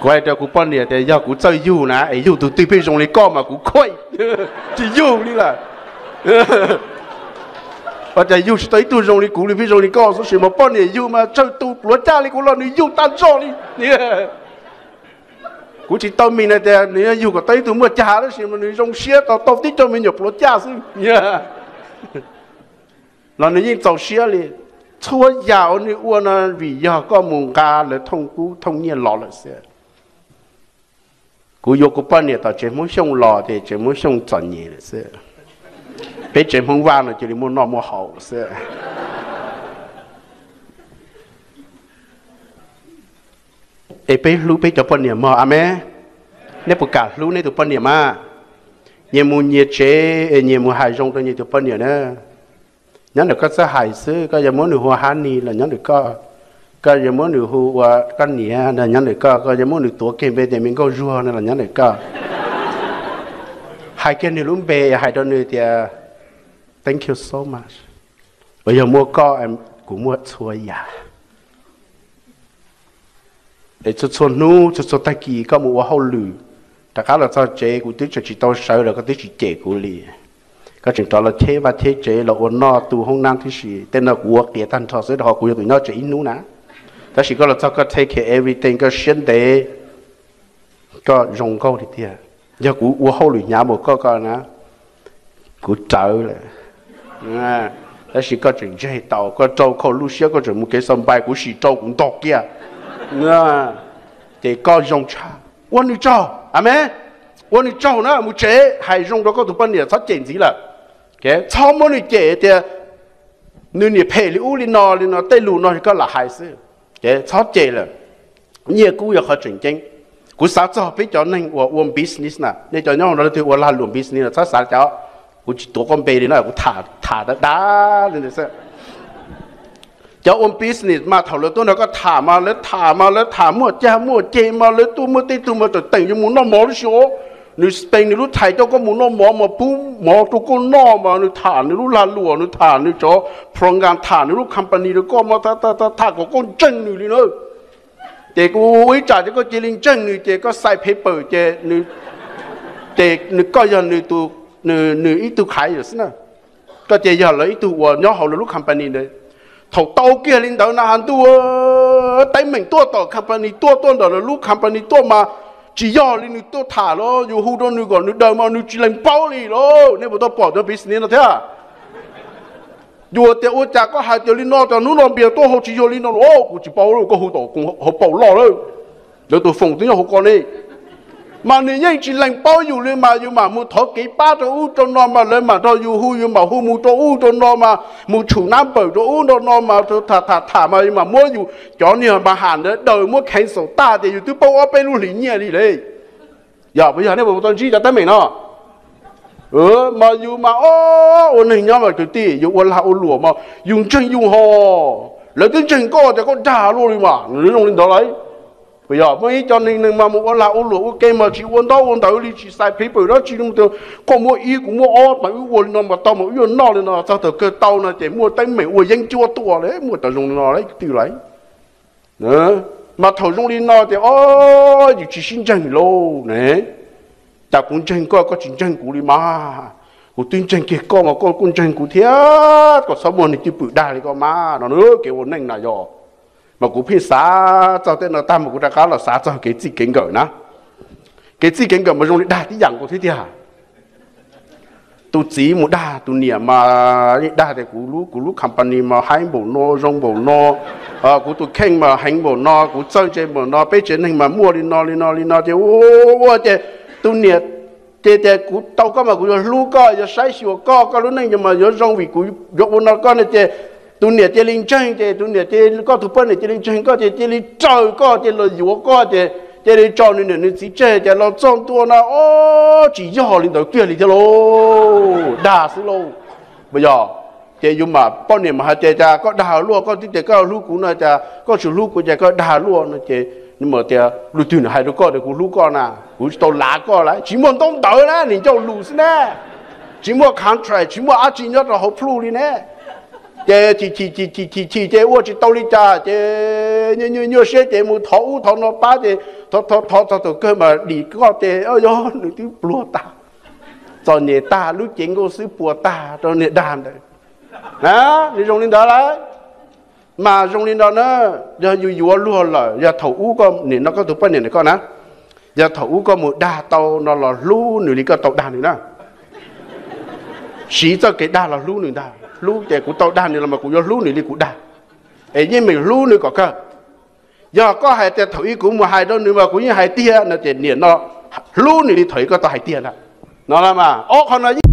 Kuv hais rau kuv poj niam tias yog kuv txawj yug na es yug tus twg pheej zoo li koj mas kuv khuj, tsis yug li lawm. Ua cas yug tsis tau ib tug zoo li kuv li, pheej zoo li koj xwb, tab sis mas poj niam yug mas tsawg tus pluav caj li kuv los nws yug tag zog li. Kuv tsis tau mis na tias nws yug kom tau ib tug muaj cag tab sis mas nws zoo siab tau tau tib co me nyuam pluav caj xwb los nws yeej txaus siab li. Txhua yam uas nws ua no vim yog koj mus nqa lawv thooj kub thooj nyiaj los lawm xwb. Kuv yuav kuv poj niam tom tsev Hmoob Xyooj los ces tsev Hmoob Xyooj txom nyem lawm xwb. Peb tsev Hmoob Vaj no cia li muaj noj muaj haus xwb. Es peb hlub peb cov poj niam mog, amees. Nej puas kam hlub nej tus poj niam mas? Nyias mus nyias tsev es nyias mus hais zoo rau nyias tus poj niam na. Nyob ntawm koj txawj hais xwb, koj yuav muab nws hu ua honey los nyob ntawm koj, koj yuav muab nws hu ua koj niam los nyob ntawm koj, koj yuav muab nws tuav kiag npe tias me nkauj zuag no los nyob ntawm koj. Hais kiag nws lub npe, hais rau nws tias thank you so much, uas yog muaj koj kuv muaj txhua yam. Es txhua txhua hnub txhua txhua tag kis koj mus ua hauj lwm, rov qab los txog tsev kuv twb tseem tsis tau sawv los koj twb tsis cem kuv li. Koj tseem rov los cheb vaj cheb tsev los ua noj tu hoob nab tib si, tej no kuv ua qias tag nrho xwb rau qhov kuv yog tus nyob tsev ib hnub na. Tab sis koj los txog koj take care everything, koj siab ntev, koj zoo nkauj li tiag. Yog kuv ua hauj lwm hnyav npaum koj ko na, kuv rawv lawm. Tab sis koj tseem ntseg tau, koj rau khau lub siab, koj tseem mus kev xaus npai, kuv sim rau kuv ntog kiag. Ces koj zoo tshaj, ua nws tsaug, amees. Ua nws tsaug na, mus tsev hais zoo rau koj tus poj niam, txhob cem ntxiv lawm. Txhob muab nws cem tias nws niam phem li ub li no li no, tej lus no koj lam hais xwb, txhob cem lawm. Nyiaj kub yog qhov tseem ceeb. Kuv xav txog peb cov neeg uas ua business na, nej cov nyob hauv no leej twg ua lag luam business no txhob xav cov, kuv tsis tuav koj npe li no, kuv tham tham dav dav li ntawd xwb. Cov ua business mas thaum lawv tuaj nrog koj tham mas lawv tham mas lawv tham muaj cag muaj ceg mas lawv tuaj muaj tej tug mas tawm teem yuav mus noj mov lub si os. Nws spend nws lub thais coj koj mus noj mov mas pub mov rau koj noj mas nws tham nws lub lag luam, nws tham nws cov program, tham nws lub company rau koj mas tham kom koj ntseeg nws li na. Ces kuv ua ib tsam ces koj cia li ntseeg nws ces koj sign paper ces, ces koj yog nws ib tug qhaiv xwb na. Koj ces yog lawv ib tug uas nyob hauv lawv lub company ntawd. Thaum tau kiag li ntawd na has ntuj, teeb meem tuaj tom company tuaj, tuaj ntawm lawv lub company tuaj mas tsis yog li nws tuaj tham los yus hu rau nws kom nws daws mas nws tsis lees paub li los. Nej puas tau pom cov business no thiab? Yus tias ua cas koj hais tias li no, cov hnub no npias tuaj hauv tsis yog li no los, kuv tsis paub, koj hu tom hauv paus loj lawm. Lawv tus foom twb nyob hauv ko ne. Mas nws yeej tsis lees paub yus li mas yus mam mus thov kev pab rau ub rau no mas lawv mam nrog yus hu, yus mam hu mus rau ub rau no mas mus tshum nab npawm rau ub rau no mas tham tham tham mas yus mam muab yus cov niag mas ham ntawd daws muab cancel tag tias yus twb poob ob peb lub hlis nyiaj li lawm. Yog puas yog? Nej puas tau ntsib cov teeb meem no? Mas yus mas ob, ua neeg nyob mas kwv tij, yus ua lag ua luam mas yus ntseeg yus ho, lawv twb ntseeg koj tias koj dag luaj li mas nws zoo li ntawd lawm. Puas yog? Muaj ib co neeg neeg mas mus ua lag ua luam ua ke mas tsis ua ntaub ua ntawv li, tsis sign paper dab tsi li, koj muab ib kuv muab ob mas wb ua li no mas tau mas wb yuav noj li no, txog thaum kawg tau no ces muaj teeb meem ua yeeb ncuab tuaj li, muaj cov zoo li no lawm twg lawm. Mas thaum zoo li no tias ob, yus tsis sib ntseeg lauj ne. Cas kuv ntseeg koj, koj tsis ntseeg kuv li mas. Kuv twb ntseeg kiag koj mas koj kuj ntseeg kuv thiab, koj txhob muaj niag cwj pwm dag li koj mas no. Kev ua neej na yog. Mas kuv pheej xav txog tej no tag mas kuv rov qab los xav txog kev txij kev nkawm na. Kev txij kev nkawm mas zoo li dag tib yam nkaus thiab tiag. Tus txiv mus dag tus niam mas yeej dag tias kuv lub, kuv lub company mas heev npaum no zoo npaum no, kuv tus kheej mas heev npaum no, kuv txawj ntse npaum no, peb tsev neeg mas muaj li no li no li no ces ua ces tus niam ces tias kuv tau koj mas kuv yuav hlub koj, yuav saib xyuas koj, koj lub neej mas yuav zoo vim kuv yuav ua no koj no ces tus niam cia li ntseeg ces tus niam, koj tus poj niam cia li ntseeg koj ces cia li raws koj ces los yuav koj ces cia li tso nws niam nws txiv tseg ces los txog ntua na ob, tsis yog li ntawd kiag li thiab lauj, dag xwb lauj. Puas yog? Ces yus mas poj niam mas hais tias cas koj dag luaj, koj twb tias koj hlub kuv no cas koj tsis hlub kuv ces koj dag luaj no ces nws mas tias lub twg nws hais rau koj tias kuv hlub koj na, kuv tsis tau lav koj lawm, tsis muaj ntaub ntawv na, niam ncauj lus xwb na. Tsis muaj contract, tsis muaj dab tsi nyob rau hauv plhu li ne. Ces chim chim chim chim chim chim ces ua tsis tau li cas ces nyuaj nyuaj siab ces mus thov ub thov no pab ces thov thov thov txog thaum kawg mas dim koj ces yog nws twb pluag tag, txom nyem tag, lub cev nkauj xwb puas tag rau niag dag ntawd. Nws zoo li ntawd lawm. Mas zoo li no na, yog yus yuav luag lawm, yog thaum ub koj nim no koj tus poj niam ntawm koj na, yog thaum ub koj mus dag tau no los hlub nws li koj tau dag nws na. Siv txoj kev dag los hlub nws ntag. Hlub ces kuv tau dag nws los mas kuv yuav hlub nws li kuv dag, es yeej meem hlub nws kom kawg. Yog koj hais tias thaum ub kuv mus hais rau nws mas kuv yeej hais tiag no ces nim no hlub nws li thaum ub koj tau hais tiag ntag. No mas ob qho no yeej